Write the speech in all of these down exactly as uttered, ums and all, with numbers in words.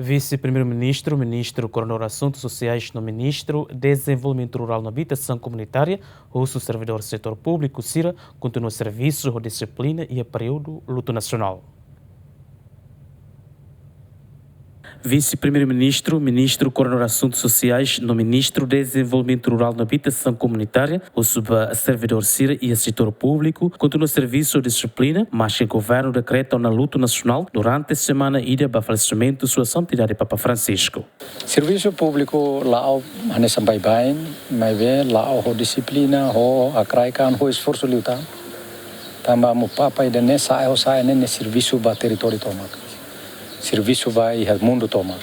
Vise-Primeiru-Ministru, Ministru Koordenadór Asuntus Sosiais no Ministru Dezenvolvimentu Rurál no Abitasaun Komunitária, husu servidór setór públiku sira kontinua servisu ho dixiplina iha períodu lutu nasionál. Vise-Primeiru-Ministru, Ministru Koordenadór Asuntus Sosiais no Ministru Dezenvolvimentu Rurál no Abitasaun Komunitária husu ba servidór sira iha setór públiku kontinua servisu ho dixiplina, maske governu dekreta ona lutu nasionál durante semana ida ba falesimentu Sua Santidade Papa Francisco. Servisu públiku la'o hanesan baibain, maibé la'o ho dixiplina, ho hakraik an, ho esforsu liután. Tanba Amu Papa ida-ne'e sa'e ho sa'e ne'e, ne'e servisu ba territóriu tomak, servisu ba iha mundu tomak.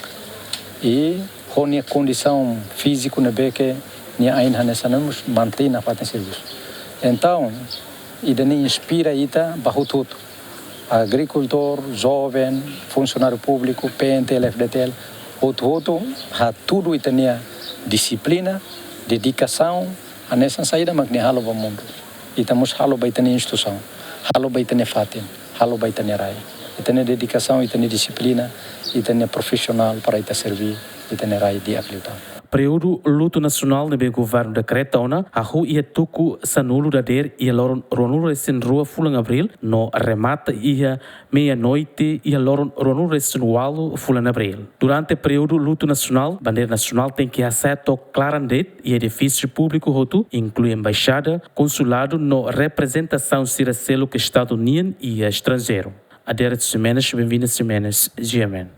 I ho nia kondisaun fíziku ne'ebé ke nia ain hanesan ne'e mós mantein nafatin servisu. Entaun, ida-ne'e inspira ita ba hotu-hotu. Agrikultór, joven, funsionáriu públiku, P N T L, F D T L, hotu-hotu hatudu ita-nia dixiplina, dedikasaun, hanesan saida mak nia halo ba mundu. Ita mós halo ba ita-nia instituisaun, halo ba ita-nia fatin, halo ba ita-nia rai. Ita-nia dedikasaun, ita-nia dixiplina, ita-nia profisionál para ita serví ita-nia rai di'ak liután. Períodu lutu nasionál ne'ebé governu dekreta ona hahú iha tuku sanulu dadeer iha loron ruanulu-resin-rua fulan Abríl no remata iha meia-noite iha loron ruanulu-resin-ualu fulan Abríl. Durante períodu lutu nasionál, bandeira nasionál tenke hasa'e to'o klaran de'it iha edifísiu públiku hotu, inklui embaixada, konsuladu no reprezentasaun sira seluk Estadu nian iha estranjeiru. Adérito Ximenes, Benvinda Ximenes, G M N.